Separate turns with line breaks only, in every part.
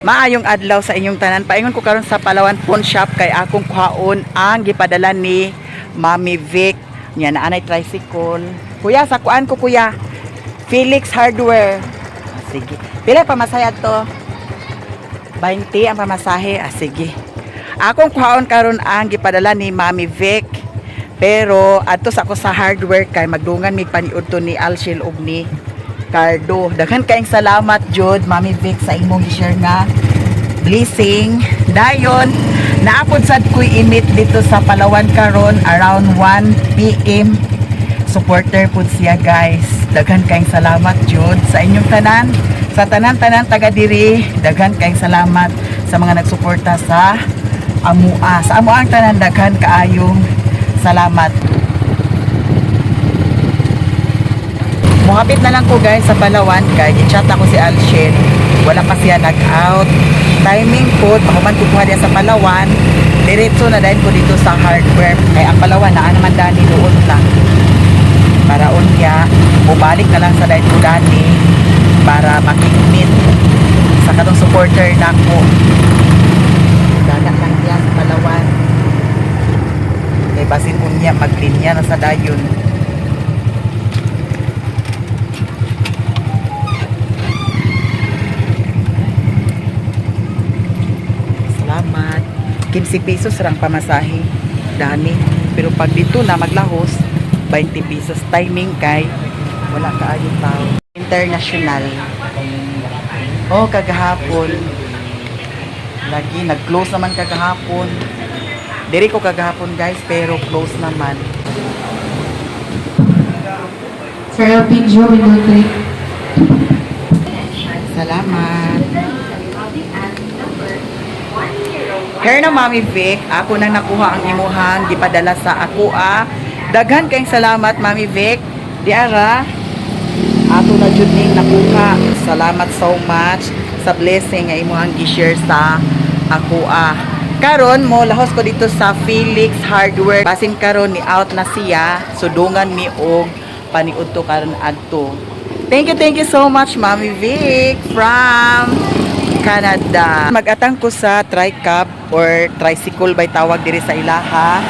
Maayong adlaw sa inyong tanan. Paingon ko karon sa Palawan Pawn Shop kay akong kuhaon ang gipadala ni Mami Vic. Nya na anay tricycle. Kuya, sa kuan ko, kuya. Felix Hardware. Ah, sige. Pila pamasahe to? 20 ang pamasahe. Ah, sige. Akong kuhaon karon ang gipadala ni Mami Vic. Pero adto sa ako sa hardware kay magdungan mig paniud to ni Alshil ug ni Cardo. Daghan kaayong salamat jud, Mami Vic, sa imong gi-share nga blessing. Dayon, naapod sad ko'y imit dito sa Palawan karon around 1 PM. Supporter pud siya, guys. Daghan kaayong salamat jud sa inyong tanan. Sa tanan-tanan taga diri, daghan kaayong salamat sa mga nagsuporta sa amua. Sa amua ang tanan, daghan kaayong salamat. Muhapit na lang ko, guys, sa Palawan kay i-chat ako si Alshin. Wala pa siya nag-out. Timing po, pahuman kukuha diya sa Palawan. Diretso na dahil ko dito sa hardware. Kay ang Palawan naa naman dani doon lang. Para unya, bumalik na lang sa dahil ko dani para makikmit sa katong supporter nako. Dana lang diya sa Palawan. Kay basin unya maglinya na sa dayon. Salamat. 15 pesos rang pamasahe. Dani. Pero pag dito na maglahos, 20 pesos timing kay wala kaayo tao. International. Oh, kagahapon. Lagi nag-close naman kagahapon. Diri ko kagahapon, guys, pero close naman.
Sir LPG, window 3.
Salamat. Here na, Mami Vic, ako nang nakuha ang imuhang gipadala sa ako ah. Daghan kayong salamat, Mami Vic. Di ara. Ato na jud ning nakuha. Salamat so much sa blessing nga imuhang gi-share sa ako ah. Karon mo lahos ko dito sa Felix Hardware. Basin karon ni out na siya, sudungan mi og paniudto karon adto. Thank you so much, Mami Vic from Canada. Magatang ko sa tricab or tricycle by tawag diri sa ilaha.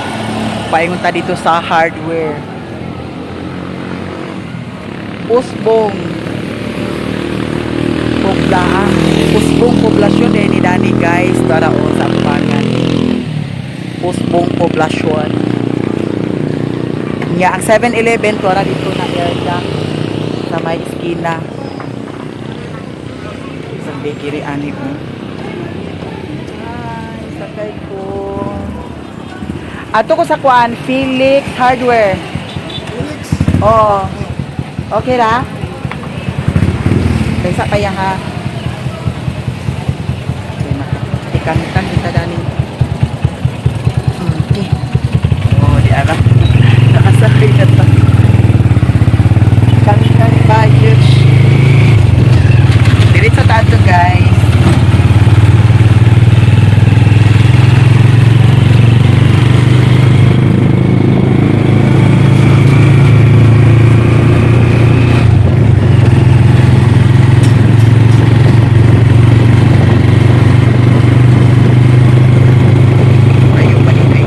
Paingon ta dito sa hardware. Usbong. Pobla. Usbong poblasyon eh ni Dani, guys. Tara o sa Ampangan. Usbong poblasyon. Nya ang 7-Eleven tuara dito na area sa may iskina. Sa bakery ani oh. Ay, sakay ko. Ato ko sa kuan, Felix Hardware.
Felix.
Oo. Okay ra? Kaysa kaya ha. Okay, ikantan kita dani. Okay. Oh, di ara. Nakasakay na ta. Kantan bayot. Diretso ta ato, guys. Ayaw pa din ay.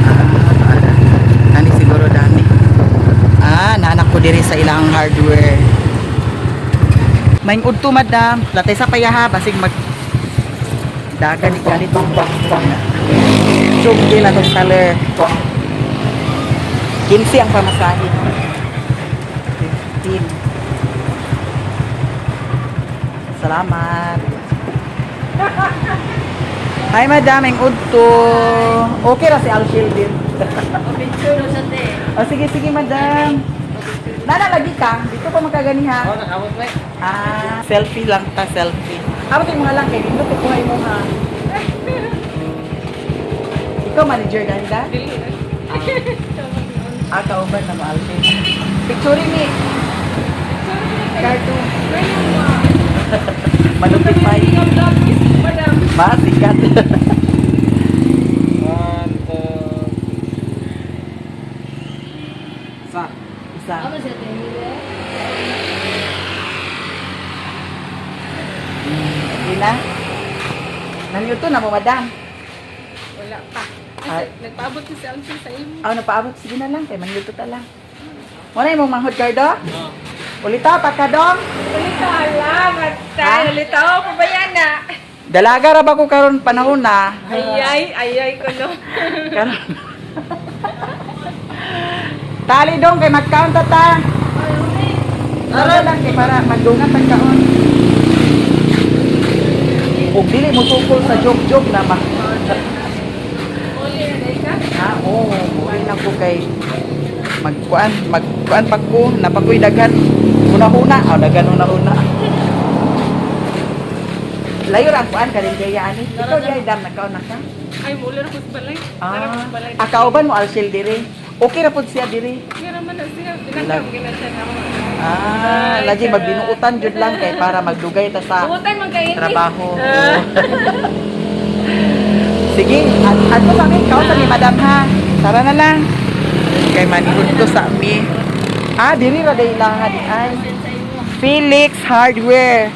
Ah, ani siguro dami. Ah, naanak ko diri sa ilang hardware. May udto, madam. Latay sa payaha basig mag dagan ni ganito. Chugdi na tong color. 15 ang pamasahe. 15. Salamat. Hi, madam, ang udto. Okay ra si Alshil din.
Picture sa te.
Oh, sige, sige, madam. Nana, lagi ka. Dito pa magkaganiha.
Oh, nakawag na.
Ah, selfie lang ta, selfie. Amo kay mga lang kay dito kukuha mo ha. Ikaw manager dahil da? Ah, kauban na mo, Alvin. Picture ni. Cartoon. Ma-notify. Ba, sikat.
One, two, isa.
Isa. Okay na? Naniuto na mo, madam.
Wala pa.
Ay.
Ay, nagpaabot si Alfie sa imo.
Ah, napaabot. Sige na lang. Kay manluto ta lang. Wala yung manghod, Cardo? Ulita, pagkadong.
Ulita lang. At
Ha?
ulita. Oh, pabayan na.
Dalaga ra ba ko karon panahon na?
Ayay, ayay ko no.
Karon. Tali dong kay mag-count ta ta. Tara lang kay para magdungan tag kaon. Ug dili mo tukol sa joke-joke na ba.
Uli na day ka?
Ha, oo, oh, na ko kay magkuan, magkuan pa ko, napakoy daghan. Una-una, oh, daghan una-una. Layo ra ang kuan karinderya ani. Ikaw di ay dam nagkaon na ka.
Ay, muli na ko sa balay. Tara ko sa balay.
Ah, kauban mo Alshel diri. Okay ra pud siya diri.
Kaya naman na siya. Pinagkam gina siya na ako.
Ah,
Ay,
lagi
charot.
magbinuutan jud lang kay para magdugay ta sa
Buutan man kayo.
trabaho.
Ah.
Sige, at ato kami, kaon sa mi madam ha. Tara na lang. Kay manihud to sa mi. Ah, diri ra day lang di ay. Felix Hardware.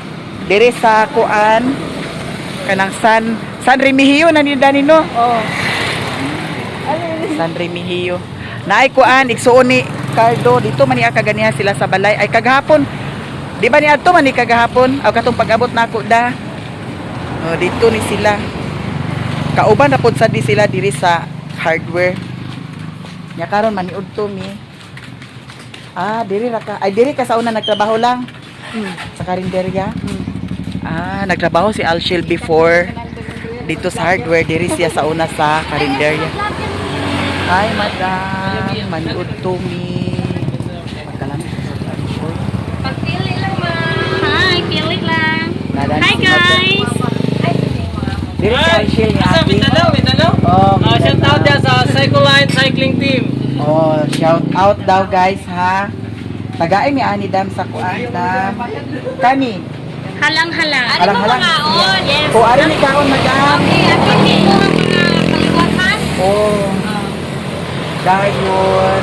Diri sa kuan kanang San San Remigio na ni Dani no.
Oh.
San Remigio. Naay kuan igsuon ni Cardo dito man niya kaganiha sila sa balay ay kagahapon. Di ba ni adto man ni kagahapon? Aw katong pag-abot nako da. Oh, dito ni sila. Kauban na pod sad ni sila diri sa hardware. Nya karon maniud to mi. Ah, diri ra ka. Ay diri ka sa una nagtrabaho lang. Sa karinderya. Ah, nagtrabaho si Alshil before dito sa hardware diri siya sa una sa karinderya. Hi, madam. Maniud to mi. Pagkalamit sa oy.
Pagpili lang, ma'am. Hi, pili lang.
Nadan
Hi,
si madam.
guys.
Diri si Alshil ni
Asa,
Ate.
Mindanao, Mindanao?
Oh,
Ah, shout out
Mindanao.
dyan sa Cycle Line Cycling Team.
Oh, shout out daw guys ha. Tagaay mi ani dam sa kuan dam. Kani.
Halang-halang.
Halang-halang.
Yes.
O ari ni kaon madam.
Okay, akin dito ang mga kaliwatan.
Oh. Dayon.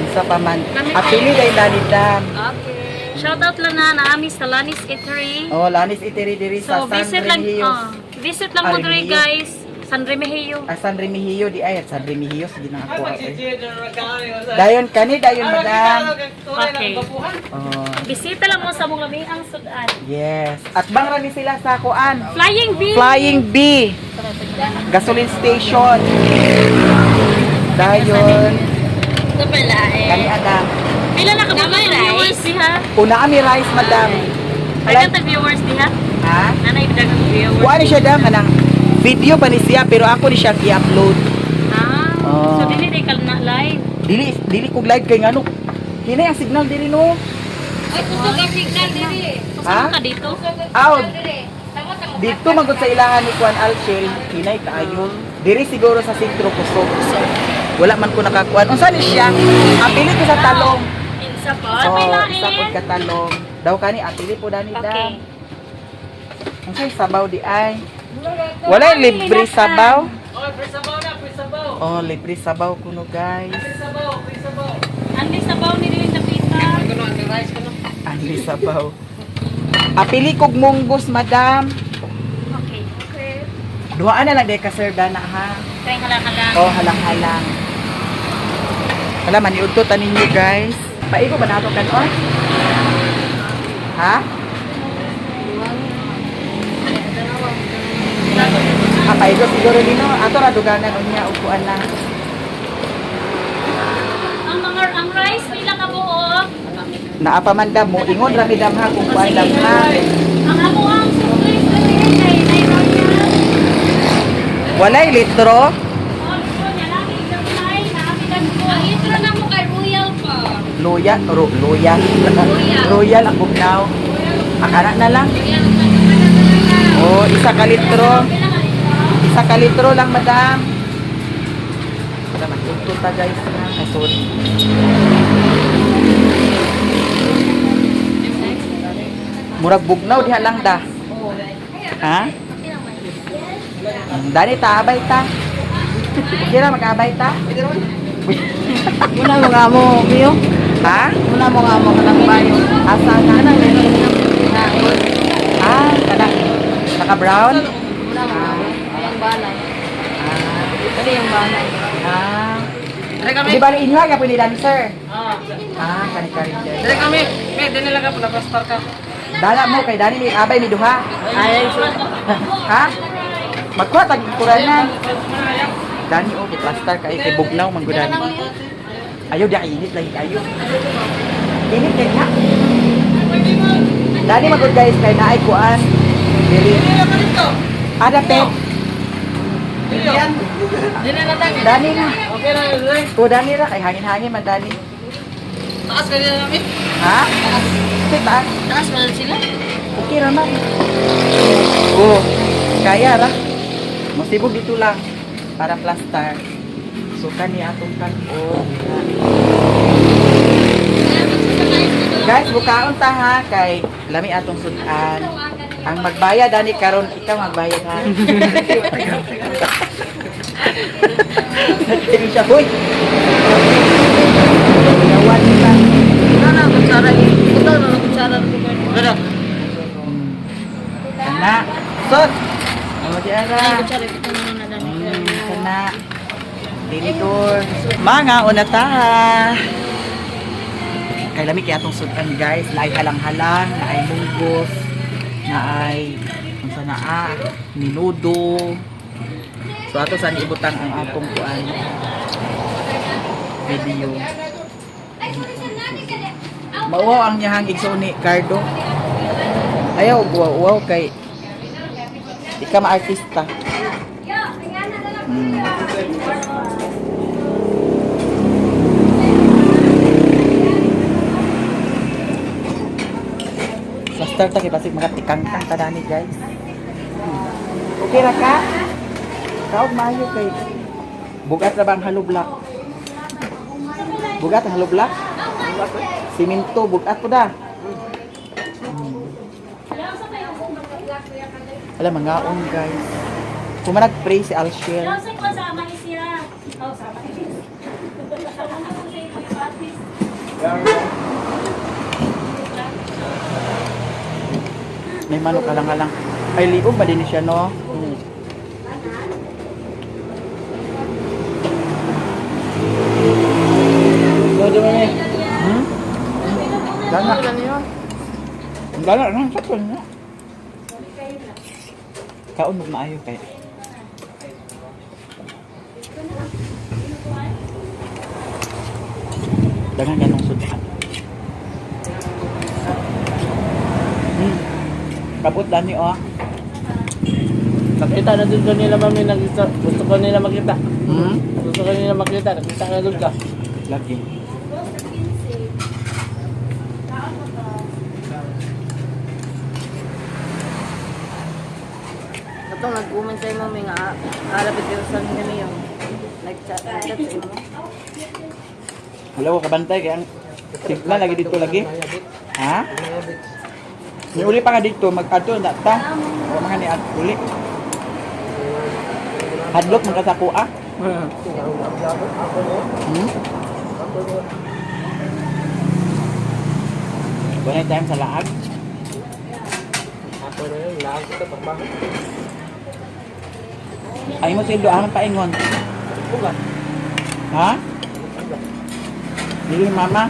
Isa pa man. Apili day dani dam.
Okay. Shout out lang na naami sa Lanis Eatery.
Oh, Lanis Itiri diri sa
So,
San
visit lang,
Remigio.
oh, visit lang mo
Ah,
diri
Remigio.
guys. San Remigio.
Ah, San Remigio di ay at San Remigio sige na
Ay,
ako.
pag si
eh.
Gio,
Dayon kani dayon madam.
Okay.
Oh,
Bisita lang mo sa mong lamiang sudan.
yes. At bang ni sila sa kuan.
Flying B.
Flying B. Gasoline station. Dayon.
Ito pala eh.
Kani adam.
Pila na ka mga viewers diha?
Una ami rice madam.
Daghang tag viewers diha?
Ha?
Nanay daghang viewers.
Kuan ni siya dam kanang video pa ni siya pero ako ni siya i-upload.
Ah.
Oh.
So dili day ka na live.
Dili dili kog live kay ngano. Hinay ang signal diri no.
Ay, kusog ang signal diri.
Ha?
Kusog ka dito?
Aw. Dito magud sa ilahan ni Kuan Alshel, hinay kaayo. Diri siguro sa sentro kusog. Wala man ko nakakuan. Unsa ni siya? Apili ko sa talong.
Insa pa?
Oh,
May lain.
isa pod ka talong. Daw kani apili po dani
Okay.
dam. Unsay sabaw di ay? Walay libre sabaw.
Oh, free sabaw na, free sabaw.
Oh, libre sabaw kuno guys.
Free sabaw, free sabaw.
Andi sabaw ni diri napita.
Kuno, ang rice kuno.
Anli sabaw. Apili kog munggos, madam.
Okay. Okay.
Duhaan na lang day ka sir dana ha.
Kay halang-halang.
Oh, halang-halang. Wala maniud to tanin niyo guys. Paigo ba nato kanon? Ha? Ah, paigo siguro nino. Ato ra duganan unya upuan na.
Ang mga ang rice pila ka buok.
Naa pa man dam mo ingon ra mi dam ha kung kuan dam ha.
Ang amo ang supplies diri kay nay royal.
Walay litro.
Oh, litro niya lami gamay na ami dagko. Ang litro na mo kay royal pa.
Luya, ro, luya. Royal ang bugnaw. Akala na lang. Oh, isa ka litro.
Pila ka litro?
Isa ka litro lang, madam. Wala, magtunto ta guys na. Ay, sorry. Murag bugnaw diha lang da. Ha? Dani ta abay ta. Okay ra mag-abay ta?
Muna mo nga mo, Mio.
Ha?
Muna mo nga mo kanang bayo.
Asa na? Ah, kana. Naka brown?
Muna mo nga mo. Ang balay.
Ah.
Kani yung balay.
Ah.
Dire kami.
Di ba ni inyo ay ni Dani sir?
Ah.
Ah, kani kani.
Dire kami. May dinala lang ka pala pastor ka.
Dala mo kay Dani may abay mi duha.
Ay,
Ha? Magkuha tag kuranan. Dani oh, plaster kay kay bugnaw man gud Dani. Ayaw di init lagi kayo. Init kay na. Dani magud guys kay naay kuan. Dili. Ada pet. Dani na.
Okay na, dire.
O dani ra kay hangin-hangin man dani.
Taas ka nila namin.
Ha? Sige taas.
Taas man sila.
Okay ra man. Oh, kaya ra. Masibog dito lang para plaster. So kani atong kan-on. Guys, bukaon ta ha kay lami atong sudan. Ang magbayad ani karon ikaw magbayad ha. Nagkini siya, hoy. Yawan ka.
Wala na kutsara. Ito na kutsara.
Dire.
Kana. Sot. Ano di ara?
Kutsara ito na na dami.
Kana. Tinidor. Mga una ta. Kay lami kay atong sudan guys, naay halang-halang, naay munggos, naay unsa naa, minudo. So ato sa ibutang ang atong kuan video. Mauwaw ang niyahang igsoon ni Cardo. Ayaw, uwaw kay di ka maartista. Plaster ta kay basig makatikangkang ta dani guys. Okay ra ka? Kaog maayo kay bugat ra ba ang hollow block? Bugat ang hollow block? Simento bugat po da. Alam mangaon guys. Kung nag-pray si Alshel.
Sa ko sa ama ni siya. Oh, sa ama ni siya.
May manok alang-alang. Ay, liog ba din siya, no? Hmm? Gana. Gana, na. Sakto na. Kaon mo maayo kay. Dagan ganong sudan. Kapot dani oh.
Nakita na dun kanila mami, nakita. Gusto ko nila makita.
Hmm?
Gusto ko nila makita. Nakita na dun ka.
Lagi.
Katong nag-uman sa imo may nga alapit kayo sa niyo. Nag-chat nag-chat sa imo.
Wala ko kabantay kaya ang signal lagi dito lagi. Ha? Ni uli pa ka dito, mag-adto na ta. O mga ni ad uli. Hadlok man ka sa kuha. Wala time sa laag.
Ako na yun, lahat ito, pagbaho.
Ay mo sildo ang paingon.
Buga.
Ha? Dili mama.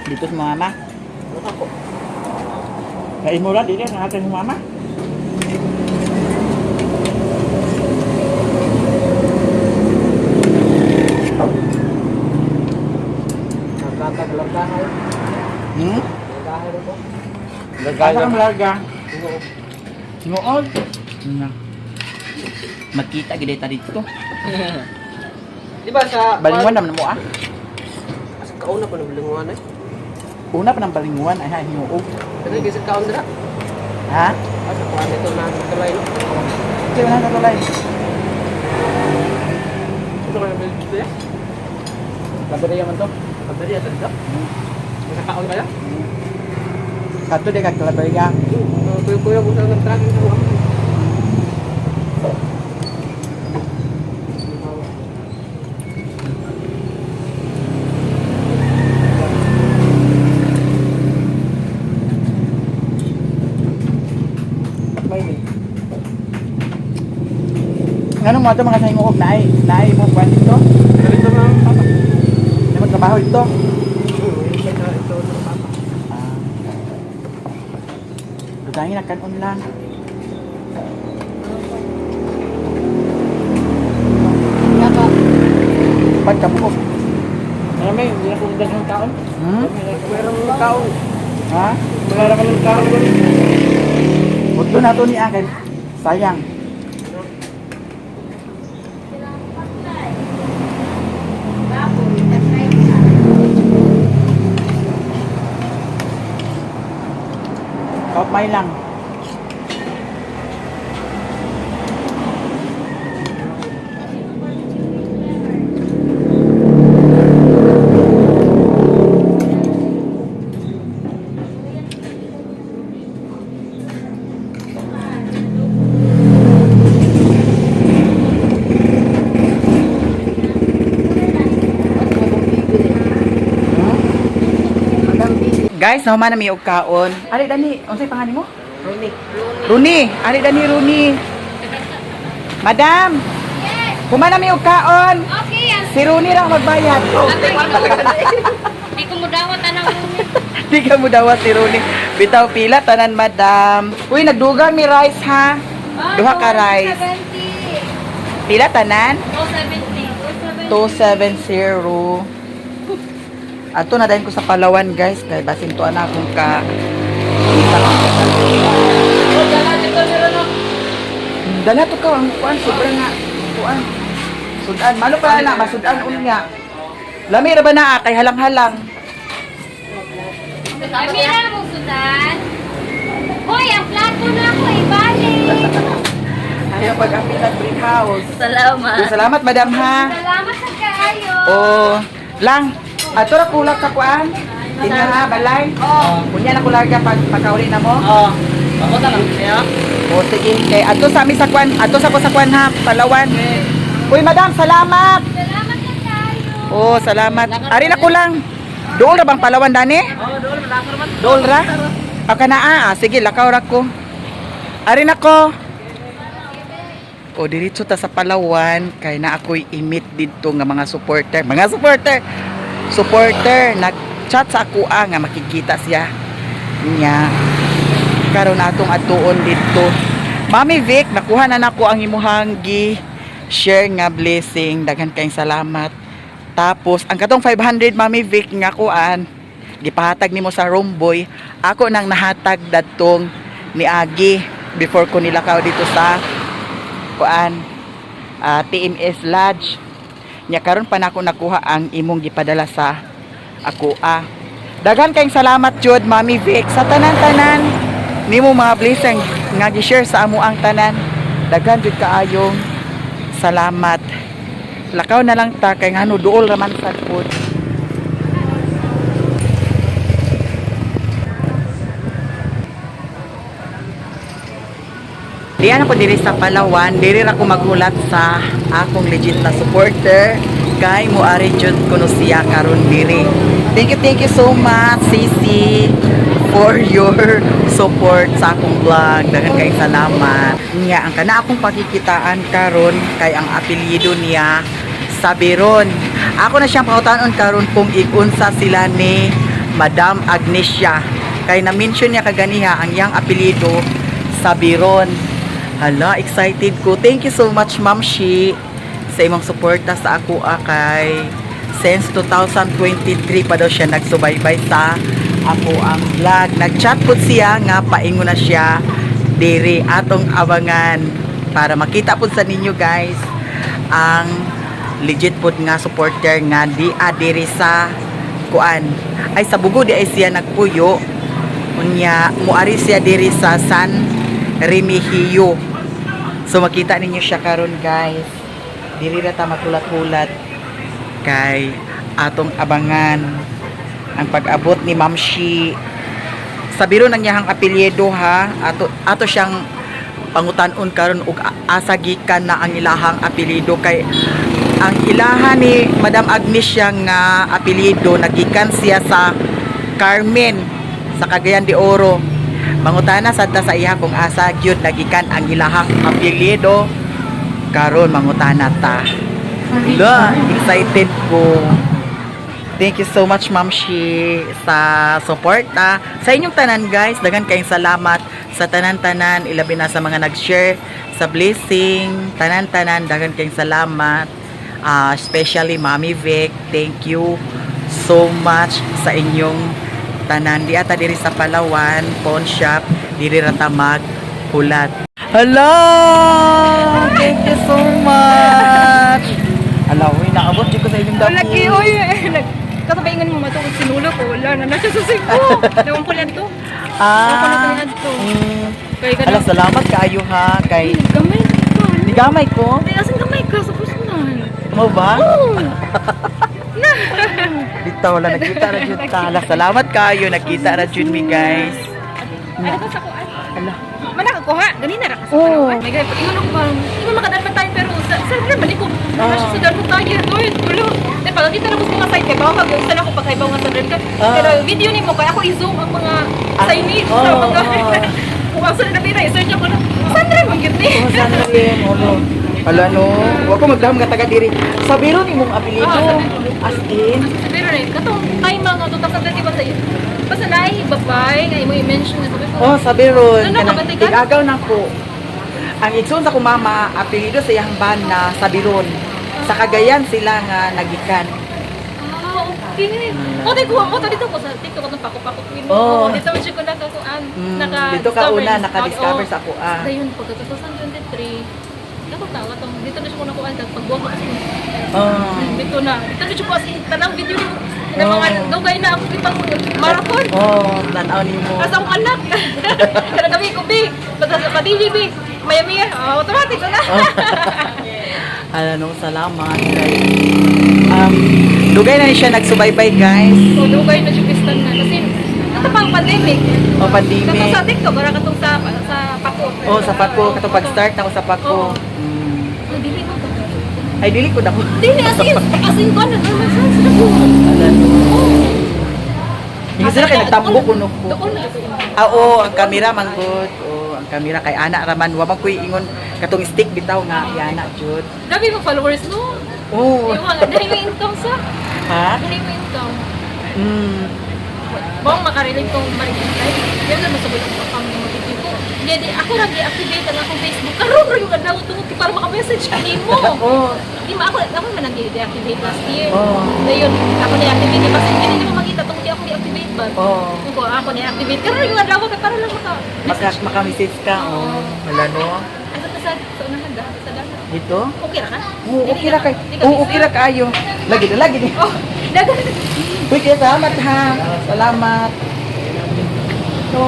Dito sa mama.
Ako.
Kain mo ra dili na atin mama.
Nagkatag-lagahay.
Hmm?
Lagahay rin po.
Asa kang larga? Nood. Na. Magkita gid ta dito.
Di ba sa...
Balinguan naman mo ah.
Sa kauna pa ng balinguan eh.
Una pa ng balinguan ay ay hinuog.
Pero yung sa kaon dira.
Ha?
Ah, sa kuwan ito na sa tulay no?
Sige na tulay.
Ito kaya ba dito ya? Laberiya man to. Laberiya to dito. Sa kaon kaya?
Kadto di ka Claveria.
Kuya ko sa nag-tracking sa mga.
Ngano mo ato mga sa imong naay, naay mo kwan dito?
Dito na ang papa.
Naay mo trabaho dito.
Ito ng papa.
Ah. Dugay na kanon lang. Pad ka buok.
Marami, hindi na kung daghang taon.
Hmm?
Meron ng tao.
Ha?
Wala ka ng tao.
Butlo na to ni akin. Sayang. Kapay lang. Guys, nahuman na mi og kaon. Ali dani, unsay pangalan mo?
Rumi.
Runi, ali dani Runi. Madam.
Yes.
Human na mi og kaon.
Okay, ang
Si Runi ra ang magbayad.
Di ko mudawat anang Rumi.
Di ka mo dawat si Runi. Bitaw pila tanan madam. Uy, nagdugang mi rice ha.
Ah,
Duha ka rice.
270.
Pila tanan?
270.
270. Ato na dayon ko sa Palawan guys kay basin tuan na akong ka. Dala to ka ang kuan sobra nga kuan. Sudan malo pa na masudan unya. Lami ra ba na ah, kay halang-halang.
Amira mo sudan. Hoy, ang plato na ako ibalik.
Ayaw pag-apit at brick house.
Salamat.
Salamat madam ha.
Salamat sa kaayo.
Oh, lang. Ato ra kulak sa kuan. Tingnan ha, balay.
Oo.
Kunya na kularga pag pagkauli na mo.
Oo. Ako na lang siya.
O sige, kay ato sa mi sa kuan, ato sa ko sa kuan ha, Palawan. Uy, madam, salamat.
Salamat sa kaayo.
Oh, salamat. Ari na kulang. Dool ra bang Palawan dani?
Oo, doon, malakar man.
Dool ra? O kana ah, sige lakaw ra ko. Ari na ko. O diretso ta sa Palawan kay na ako'y imit didto nga mga supporter. Mga supporter. Supporter nag-chat sa ako ah, nga makikita siya niya. Karon atong atuon didto. Mami Vic, nakuha na nako ang imuhang gi share nga blessing. Daghan kayong salamat. Tapos ang katong 500 Mami Vic nga kuan gipahatag nimo sa Romboy, ako nang nahatag dadtong ni Agi before ko nilakaw dito sa kuan TMS Lodge. Nya karon pa nako nakuha ang imong gipadala sa ako ah. Daghan kayong salamat jud Mami Vic sa tanan-tanan nimo mga blessing nga gi-share sa amo ang tanan. Daghan jud kaayong salamat. Lakaw na lang ta kay ngano duol ra man sad pud. Diyan ako diri sa Palawan, diri ra ko maghulat sa akong legit na supporter kay Muari jud kuno siya karon diri. Thank you so much Sisi for your support sa akong vlog. Daghan kay salamat. Niya ang kana akong pakikitaan karon kay ang apelyido niya Sabiron. Ako na siyang pangutanon karon kung igunsa sila ni Madam Agnesia. Kay na-mention niya kaganiha ang iyang apelyido Sabiron. Hala, excited ko. Thank you so much, Ma'am Shi, sa imong suporta sa ako ah, kay since 2023 pa daw siya nagsubaybay sa ako ang vlog. Nag-chat po siya nga paingon na siya diri atong abangan para makita po sa ninyo guys ang legit pod nga supporter nga di diri sa kuan ay sa Bugo di ay siya nagpuyo unya muari siya diri sa San Remigio. So makita ninyo siya karon guys. Diri ra ta maghulat-hulat kay atong abangan ang pag-abot ni Ma'am Shi. Sabiro nang iyahang apelyido ha. Ato ato siyang pangutan-on karon og asa gikan na ang ilahang apelyido kay ang ilaha ni Madam Agnes siya nga apelyido nagikan siya sa Carmen sa Cagayan de Oro. Mangutana sad ta sa iya kung asa gyud nagikan ang ilahang apelyido karon mangutana ta. La, excited ko. Thank you so much, Ma'am Shi, sa suporta. Sa inyong tanan, guys, daghan kayong salamat sa tanan-tanan, ilabi na sa mga nag-share, sa blessing, tanan-tanan, daghan kayong salamat. Ah, especially Mami Vic, thank you so much sa inyong tanan. Di ata diri sa Palawan, pawn shop, diri ra ta maghulat. Hello! Thank you so much! Ala, uy, naabot di ko sa inyong damo.
Lagi, oy. Kasabaingan mo matungkol sinulo ko. Wala na na siya sa Cebu. Nawang ko lang to.
Ah.
Ako na to.
Mm.
Kay ka
Ala, salamat kaayo ha kay
Gamay ko.
Di gamay ko.
Di, asan gamay ka sa personal?
Mo ba?
Oo.
Bitaw wala nagkita ra jud ta. Ala, salamat kaayo nagkita ra jud mi, guys.
Ano ba sa kuan?
Ala.
Mana ka kuha? Ganina ra ka sa
Oo.
Palawan. May gay ingon ako ba? Ingon makadalman tayo pero sa ra balik ko. Wala siya sa dalman tayo. Doy, tulo. Di pag kita na ko sa mga site kay bawa mag usa na ako pagkaibaw nga sa dalman ka.
Ah.
Pero video nimo kay ako i-zoom ang mga signage
Oo,
sa mga
oo.
kung asa na bira i-search ako na. Sandra man gyud ni.
Oh, sana rin. Olo. Ala no. Wa ko magdahom nga taga diri. Sabiro ni mong apelyido.
Ah, Sabiro.
As in.
Pero rin, katong time mga 2021 sa basta naay babay nga imo i-mention nga sabi ko.
Oh, Sabiron.
Ano,
Kanang
kabantay ka?
Tig-agaw na ko. Ang igsoon sa kumama, apelyido sa iyang bana, Sabiron. Sa Cagayan sila nga nagikan.
Ah, okay. O, di ko mo to dito ko sa TikTok atong pako-pako queen.
Oo.
Oh. Dito man siya ko nakakuan,
Dito ka una naka-discover sa ako ah.
Dayon pagka 2023, ako tawa tong dito na siya ko nakuan kag pagbuhat ko kasi
Oh.
dito na. Dito na siya ko as in tanang video nimo na mga dugay na ako kitang marathon.
Oh, tanaw nimo.
Asa akong anak. Kada gabi ko bi, basta sa padili bi. Maya-maya, oh, automatic na.
Oh. Ala no, salamat kay dugay na ni siya nagsubaybay, guys.
So, dugay na siya kistan na kasi ito pang pandemic.
O pandemic.
Katong sa TikTok, ora katong sa Pako.
Oh, sa Pako katong pag-start ako sa Pako.
Oo. Ay, dili mo to.
Ay dili ko dako.
Dili as in ko na normal sa sa ko.
Ala no. Hindi sila kay nagtambo kuno ko.
Doon na.
Ah, oo, ang kamera man good. Oh, ang kamera kay ana raman wa man koy ingon katong stick bitaw nga yana jud.
Grabe mo followers no.
Oh.
Yung mga dali mo income sa.
Ha?
Dali mo income. Bong makarelate kong marigintay. Yan na masugod ang account ng mga video ko. Hindi, di, ako ra gi-activate ang akong Facebook. Karon ra yung adlaw tungod kay para maka-message ka nimo.
Oh.
Di ma ako ako man ang i-deactivate last year.
Oo.
Dayon ako ni-activate kasi hindi mo makita tungod di ako i-activate ba.
Oo.
Kung ko ako ni-activate karon yung adlaw kay para lang maka
Maka-message ka. Oh. Wala no.
Asa ta sa unahan da sa dana.
Dito?
Okay ra ka?
Oo, okay ra kay.
Di ka
Oo,
busy?
okay ra kaayo. Lagi na lagi ni.
Oh, dagan.
Uy, kaya salamat ha. Salamat. So,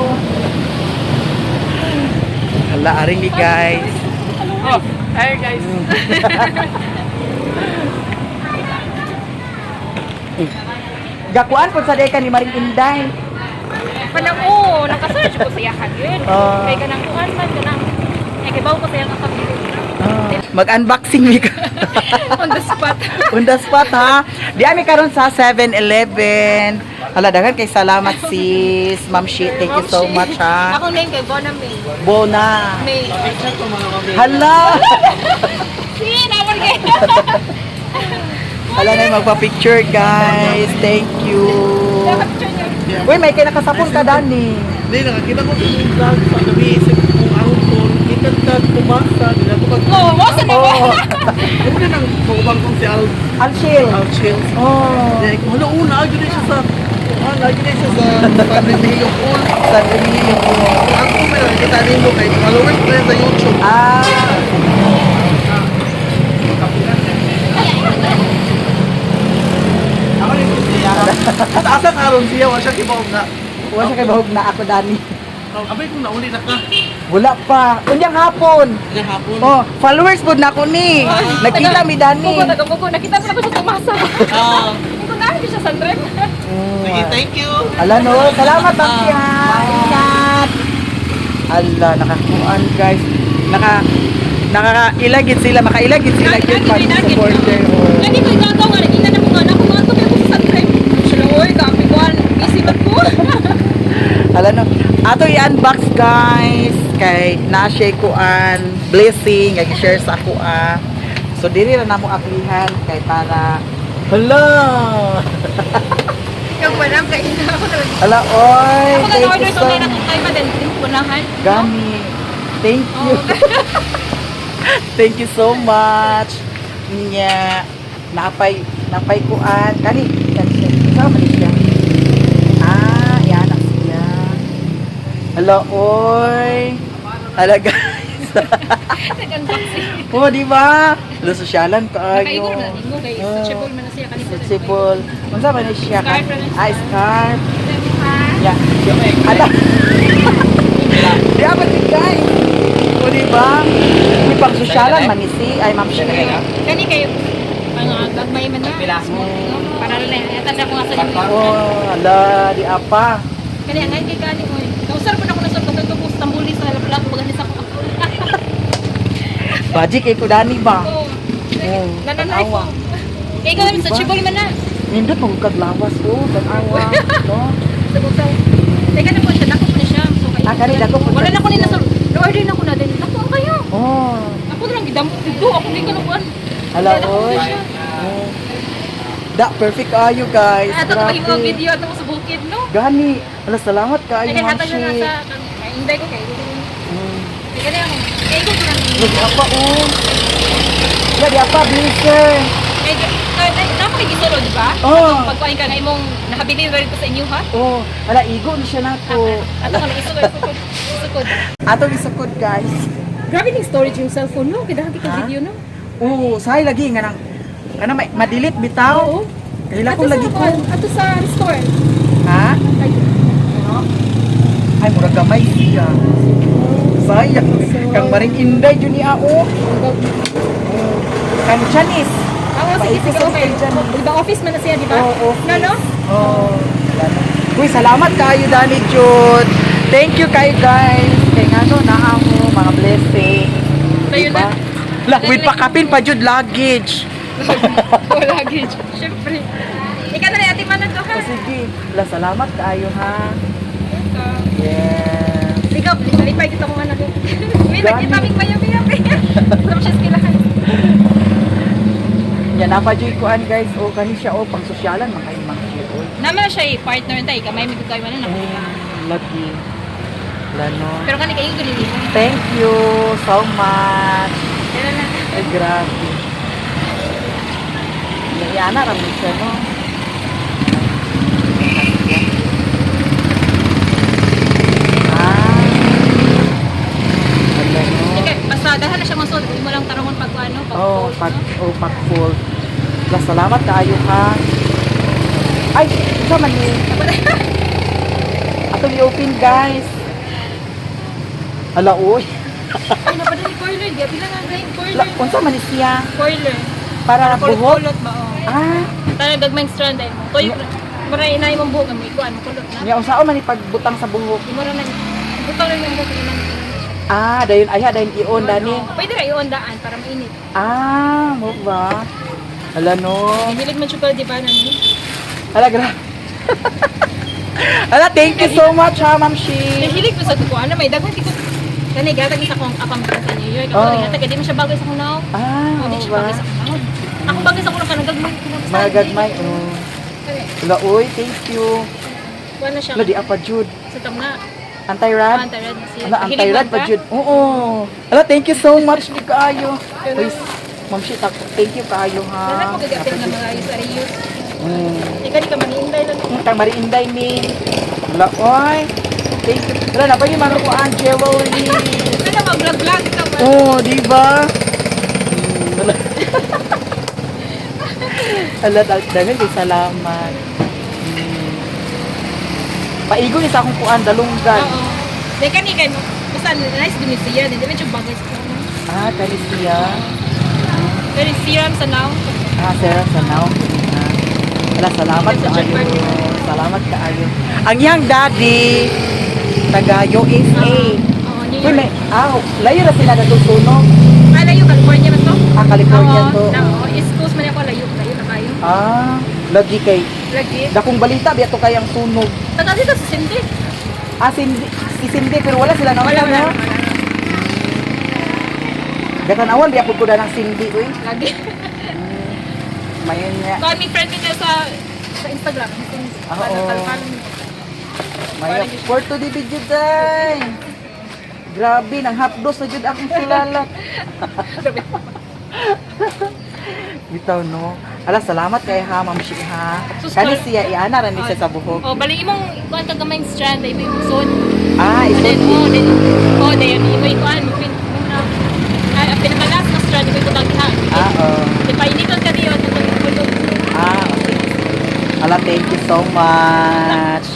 hala, aring ni guys.
Oh, hi guys.
Gakuan po sa ka ni Maring Inday.
Panang oh, naka-search ko sa iyahan yun.
Ah.
Kay kanang kuan man kanang ay kay bawo ko sa iyang account.
Mag-unboxing mi ka.
On the spot.
On the spot ha. Di ami karon sa 7-Eleven. Hala, daghan kay salamat sis. Ma'am Shi, thank you so much ha.
Akong name kay Bona May.
Bona.
May.
Picture ko mga mami.
Hala.
Si, naman kay.
Hala na yung magpa-picture guys. Thank you.
Picture niya.
Uy, may kay nakasapon ka Dani.
Hindi, nakakita ko sa yung vlog sa gabi. Isip ko kung ako ko, kita ka tumasa, di na ko kag...
Oh, mo sa na ba?
Oh,
Una nang kaubang kong si Al...
Alshil.
Al Chills.
Oh.
Like, wala una, agad na siya sa... Ah, lagi na siya sa San Remigio Pool.
San Remigio.
Ang ko may nakikita nimo kay followers ko yan sa YouTube.
Ah.
Ako rin ko siya. At asa karon siya, wa siya kibaw na.
Wala siya kay bahog na ako Dani.
Abay kung nauli na ka.
Wala pa. Unyang hapon.
Ngayong hapon.
Oh, followers pod na ako ni. Nagkita mi Dani.
Mugo, taga-mugo. Nakita ko na ko siya tumasa.
Ah,
Hindi ko Nahan siya sa trip.
Sige, thank you.
Ala no, salamat Ma'am ha. Ingat. Ala, nakakuan guys. Naka ilagid sila, makailagid sila gyud pag supporter. Oh.
Lagi ko igagaw nga nagina na ko nga na ko nga to ko sa trip. Siya oy, kapi ko busy man ko.
Ala no. Ato i-unbox guys kay na siya kuan blessing kay share sa ako ah. So diri ra namo aplihan kay para hala.
Ikaw pa lang kay ina ako na.
Ala oy.
Ako na
Thank you
order sa
so
online akong time then di mo kunahan.
Gani. Thank you. Thank you so much. Nya napay kuan kani kani siya. Sa man siya. Ah, yan ang siya. Hala oy. Hala guys.
Nag-unboxing.
Oh, di ba? Hala sosyalan kaayo.
Nakaigor na imo kay
Oh.
stretchable man na siya kanina.
Stretchable. Unsa man ni siya?
Scarf ra na siya.
Ah, scarf. Yeah. Ala. Di ba di guys? O di ba? May pang sosyalan man ni si ay ma'am siya.
Kani kayo mga gagmay man na. Small. No? Para na lang. Tanda ko nga sa inyo.
Oh, ala di apa.
Kani ang kay kani oy. Kausar po na ko na sa pagkato ko sa tambuli sa lablab pag sa ko.
Baji kay kudani ba?
Oh.
Oh,
Nananay ko.
tanawa.
Kay ka
Diba?
sa chibol man na.
Nindot mo kag lawas oh, tanawa. No?
Sa busaw. Teka na po siya, dako po na siya. So, kay,
Ah, kani, dako po
Wala
siya.
na ko nila sa order na ko na din. Dako ang kayo.
Oh.
Ako na lang gidamo dito. Ako di ko na kuan.
Ala oy. Oh. Da perfect ayo guys.
Ato ko yung
Grabe.
video ato ko sa bukid no.
Gani. Ala salamat kaayo
Teka
ma'am
hatag na
Shi.
sa kay inday ko kay.
Mm.
Teka na ako. Kay ko ko lang.
Di apa oh. Ala di apa blazer.
Kay kay nako kay gisuro di ba?
Oh.
Pagkuan ka nga imong nakabili rin ko sa inyo ha.
Oh, ala igo ni siya nako.
Ato ko na isukod isukod. Isukod.
Ato isukod guys.
Grabe ning storage yung cellphone no. Kay dahil
Ha?
ka video no.
Oo, say lagi nga nang kana may ma-delete bitaw.
Oo.
Kaila ko lagi ko.
Ato sa store.
Ha? Ay murag gamay siya. Sayang kang maring inday jud ni ao. Kang Chinese.
Ah, sige, sige,
Paikot
okay.
sa dyan.
Di ba office man na siya, di ba?
Oo, office.
No, no?
Oh. Uy, salamat kayo Dani Jud. Thank you kayo guys. Kay ngano naa mo mga blessing.
Tayo
Diba?
na.
La, with pakapin pa jud luggage.
Oh, luggage. Siyempre. Ikaw na rin, ate Manan to, ha?
O, sige. La, salamat kaayo ha. Yes.
Ikaw, lipay kita mo nga na. May
Gani.
nakita kaming mayabi-yabi. Ito mo siya skilahan.
Yan napa jud kuan guys. O kani siya o pang sosyalan man kayo mga oy.
Naman siya eh, partner tayo. Kamay may kagay man na.
Lagi. Lano.
Pero kani kayo ganun mo.
Thank you so much.
Pero na.
Ay, grabe. Yana ra mo siya, no? Ah. Ala, no?
Ikaw, basta dahil na siya masulod. Huwag mo lang tarangon pag ano, pag
Oh,
post,
pag
no?
oh, pag full. La, salamat kaayo ha. Ay, isa man ni. Atong i-open guys. Ala oy.
Ay, napadali ni Coiler. Di, pila nga gayong
La,
coiler.
unsa man ni siya?
Coiler.
Para buhok?
Kulot-kulot ba? Oh.
Ah,
Tara gagmayng strand ay mo. Toy, mura inay mong buhok mo ikuan mo kulot na.
nya unsaon man ni pagbutang sa buhok?
Di mo ra na butang lang yung buhok ina.
Ah, dayon ayha dayon i-on dani.
Pwede ra i-on daan para mainit.
Ah, mo ba? Ala no.
Hilig man siya di ba nani?
Ala gra. Ala, thank you so much ha, Ma'am Shi.
Hilig mo sa kuko ano may daghan kiko. Kani gatag sa akong apam sa New York. Ako
Oh.
oh. gatag di mo siya bagay sa akong naong.
Ah,
Oh, di
mo
siya
ba?
bagay sa akong naong. Ako bagay sa akong kanang gagmay.
Mga gagmay, oh. Ala, oy, thank you.
Wala siya.
Ala, di apa jud.
Sa tama.
Anti-rad?
Anti-rad na siya.
Ala,
Hilig
anti-rad
man
pa
ka?
jud. Oo. Ala, thank you so much di kaayo. Uy, Ma'am Shi, thank you kaayo ha.
Wala ko gagapil nga mga ayos ariyos.
Mm.
Ikaw di ka manginday lang.
Kang Mariinday ni. Ala, oy. Thank you. Ala, napay yung manukuan jewelry.
Ano mag-vlog-vlog ka ba?
Oo, di ba? Wala. Ala, daghan kay salamat. Paigo ni sa akong kuan dalunggan.
Oo. Dahil kani kay basta nice din siya, di medyo bagay sa kanya.
Ah, kani siya.
Pero serum sa now.
Ah, sir, sa now. Ah. Ala, salamat
Sa
kaayo.
Japan.
Salamat kaayo. Ang iyang daddy taga USA.
Oo, New
Uy,
York.
may, layo na sila natutunog.
Ah, layo, California man to?
Ah, California
Oo,
to.
Na, oo, East Coast man ako, layo, layo na kayo.
Ah, lagi kay
Lagi.
dakong balita biya to kayang sunog.
Taga dito sa Cindy.
Ah, Cindy, si Cindy pero wala sila na
Wala, wala,
no?
wala.
Gatanawan biya pud ko na ng Cindy uy.
Lagi.
Mayon niya.
Kami friend niya sa Instagram. Si Cindy.
Ah,
Para
oo.
kalpalong niya.
Mayo for to the video day. Grabe nang hapdos na jud akong kilala. Bitaw no. Ala, salamat kay ha, Ma'am Shi ha.
Sus,
Kani
wala-
siya iana ra ni siya sa buhok.
Oh, bali imong kuan ka gamay strand, ay imong zone.
Ah,
And
isod.
then, oh, then, oh, then, imo ikuan, pin, muna, ay, ang pinakalas na strand, imo ikutang diha.
Ah, oh.
Di pa, initan ka diyo, tulog.
Ah, okay. Ala, thank you so much.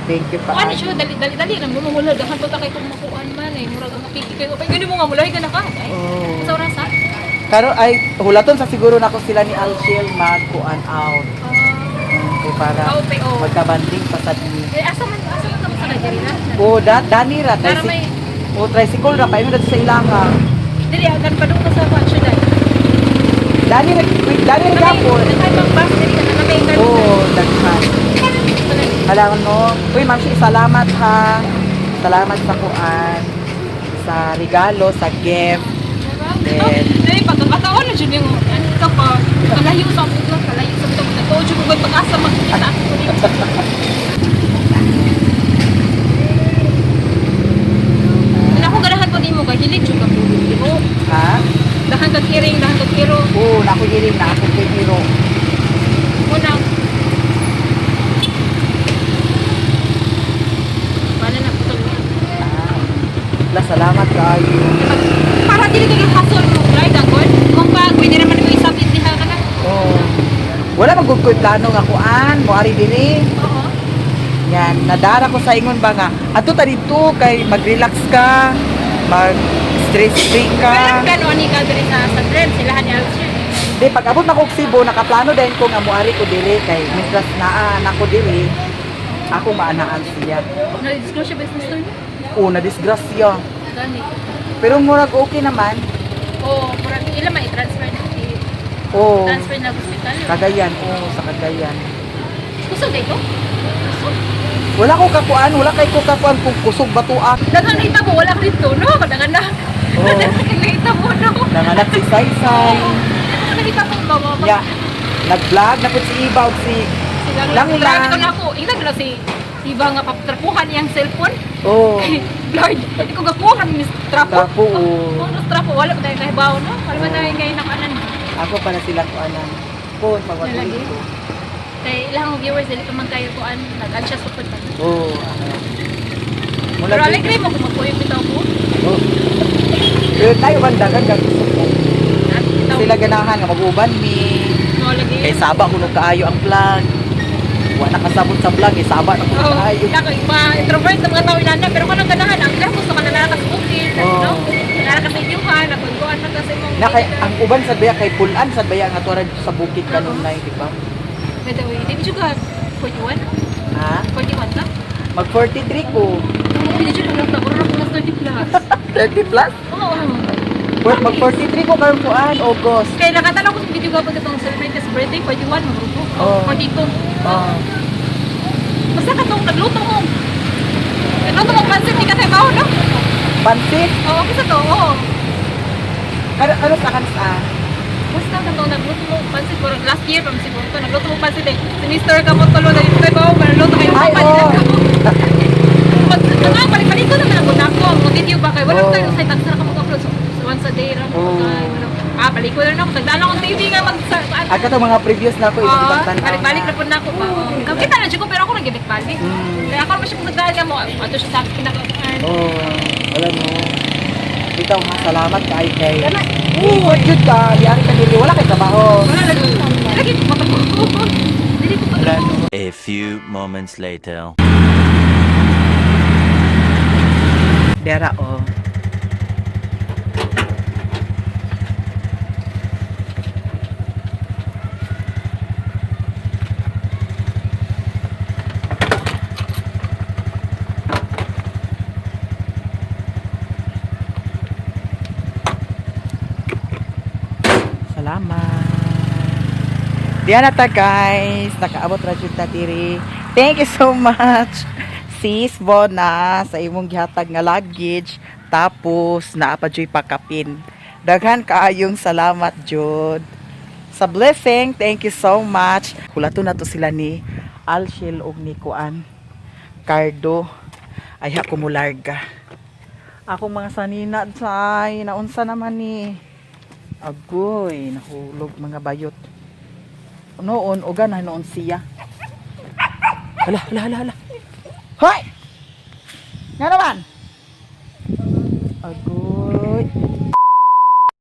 Thank you pa.
Kuan siya, dali, dali, dali, nang mumula, dahan pa ta kay kung makuan man, ay, murag ang makiki kayo. Ay, ganun mo nga, mulahi ka na ka. Ay,
Oh.
sa oras, ha?
Karo ay hulaton sa siguro nako sila ni Alshil magkuan out. Okay, para
Ah, okay, oh.
magkabanding pa sad ni.
Eh, asa man ka mo sa Nigeria?
Oh, dani ra
Para
tricycle.
may,
Oh, tricycle ra pa sa ilanga.
dili, agan pa doon ka sa kuan siya, dahil.
Dani ra, wait, dani ra gapon.
May bang bus, dili ka na, may
Oh, daghan. Hala no. Uy, Ma'am Shi, salamat ha. Salamat sa kuan, sa regalo, sa gift. Then,
Dili, pagkakataon na dyan yung, ano ka pa, kalayo sa akong lang, kalayo sa bitong, nagtuo dyan ko pag-asa magkita ako dito. Ano ako ganahan po nimo kay hilig jud ka po. Hero.
Ha?
Dahan kag hearing, dahan kag hero.
Oo, nako hiling na ako kay hero.
Muna. Wala na putol niya.
Ah. La, salamat kaayo.
Para dili kay hasol mo, right agol? Kung pa pwede naman mo isabit diha ka na.
Oo. Wala man gud ko'y plano nga kuan, moari diri.
Oo.
Yan, nadara ko sa ingon ba nga, ato ta dito kay mag-relax ka, mag stress free
Pero
ka.
plano ani ka diri sa trend sila ni Alshir.
Di pag abot na kog Cebu, nakaplano din ko nga moari ko diri kay mientras naa nako diri, ako maanaan siya.
Na disclosure business to niya.
Una disgrasya.
Gani.
Pero murag okay naman.
Oh, murag ila man i-transfer na
Oo.
i-transfer na hospital.
Cagayan, oo, sa Cagayan.
Kusog dito? Kusog.
Wala ko kakuan, wala kay ko kakuan kung kusog batua.
Daghan na itabo, wala ka dito, no? Daghan na.
Oo.
Daghan na itabo, no?
Nanganak si Saysay.
Daghan na itabo, mama.
Ya, nag-vlog na po si Iba ug si
Sila
Lang
lang.
lang.
Grabe ko na ako. Ingnan ko na si Iba nga patrapuhan niyang cellphone.
Oh,
Lord, hindi ko gakuha ni Miss Trapo.
Trapo, oo.
Oh, Miss Trapo, wala pa tayo kahibaw, no? Wala pa tayo kayo nakanan.
Ako para sila kuanan. Phone pag
Nalagi.
ko.
Kay ilang viewers, dili pa man kayo kuan. Nag-an siya support pa.
Oo. Ano. Mula
Pero alegre mo kung magkuyo bitaw ko.
Oh. Pero tayo man dagan kag gusto ko.
Ha? Bitaw.
Sila ganahan nga mag-uban mi.
No, lagi.
Kay saba kuno kaayo ang vlog. Wa nakasabot sa vlog, kay saba na kuno
Oh,
kaayo.
ako, iba, introvert ng mga tao inana, pero kanang ganahan, ang ilang gusto ka na nara ka sa bukid,
Oo.
no? Nara ka sa inyuhan, nakunduan na ka sa imong...
Na kay ang uban sad baya kay pulan sad baya nga tuara dito sa bukid kanunay, di ba?
By the way, di ba juga 41?
Ha?
41 ka?
Mag 43 ko.
Hindi siya nang nagtaguro na kung 30 plus.
30 plus?
Oo.
Mag 43 ko karon kuan August.
Kaya nakatanaw ko sa video ko itong celebrate his birthday, 41, magrupo.
Oo.
42.
Oh.
Basta ka itong nagluto mo. Nagluto mo pansit, di ka tayo baho, no?
Pansit.
Oo, kasi to, oo.
Kano kano sa kan sa?
Basta ka itong nagluto mo pansit, parang last year pa siguro to, nagluto mo pansit eh. Si Mr. Kamotolo, na yung tayo baho, nagluto kayo
Ay,
pa
oo.
Pag nga, balik-balik ko naman ang ako, ang video ba kayo, walang
Oo.
tayo sa tagsara ka mag-upload. So, once a day ra.
Oo.
Balik ko na lang ako. Tagdaan akong TV nga mag... Sa,
Aga to mga previous na ako
Oo,
ibang tan-aw.
balik-balik na po na ako pa. Kita na siya ko, pero ako nag-balik. Kaya ako naman siya kung nagdaan ka mo, ato siya sa akin pinaka-
Oh, wala no. Bitaw ha, salamat kay kay. Oo, jud ka, yari ka dili wala kay trabaho.
Wala lagi. Lagi ko patako. Dili ko
Wala
patako.
no.
A few moments later.
Dera oh. Salamat. Diyan na ta, guys. Nakaabot ra jud ta diri. Thank you so much, Sis Bona, sa imong gihatag nga luggage. Tapos naa pa juy pakapin. Daghan kaayong salamat jud. Sa blessing, thank you so much. Hulato na to sila ni Alshil og ni Kuan. Cardo. Ay ha kumularga. Akong mga sanina, say, naunsa naman ni. Agoy, nahulog mga bayot. Noon, uga na noon siya. Hala, hala, hala, hala. Hoy! Nga naman! Agoy.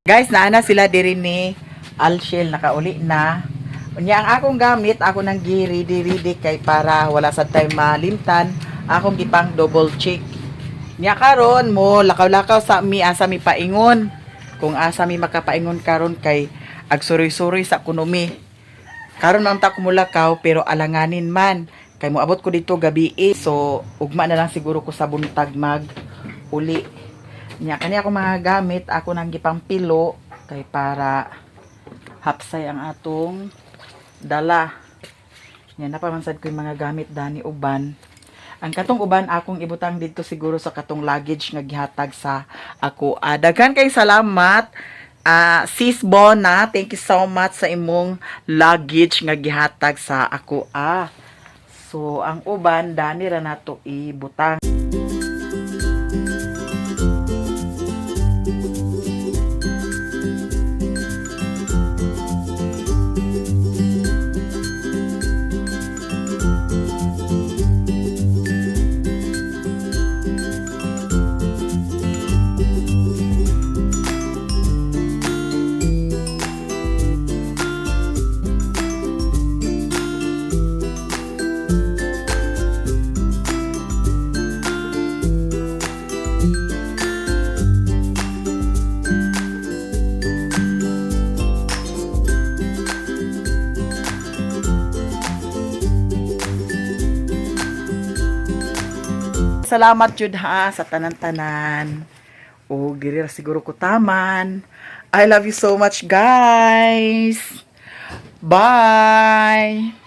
Guys, naana sila diri ni Alshel, nakauli na. Unya ang akong gamit, ako nang gi-ready-ready kay para wala sa time malimtan, akong gipang double check. Nya karon mo lakaw-lakaw sa mi asa mi paingon. Kung asa mi makapaingon karon kay agsuroy-suroy sa kuno mi. Karon man ta kumulakaw pero alanganin man kay moabot ko dito gabi eh. So ugma na lang siguro ko sa buntag mag uli. Nya kani ako mga gamit ako nang gipampilo kay para hapsay ang atong dala. Nya napamansad ko yung mga gamit dani uban. Ang katong uban akong ibutang dito siguro sa katong luggage nga gihatag sa ako. Ah, daghan kay salamat. Ah, Sis Bona, thank you so much sa imong luggage nga gihatag sa ako. Ah. So, ang uban dani ra nato ibutang. Salamat jud ha sa tanan-tanan. O giri ra siguro ko taman. I love you so much, guys. Bye.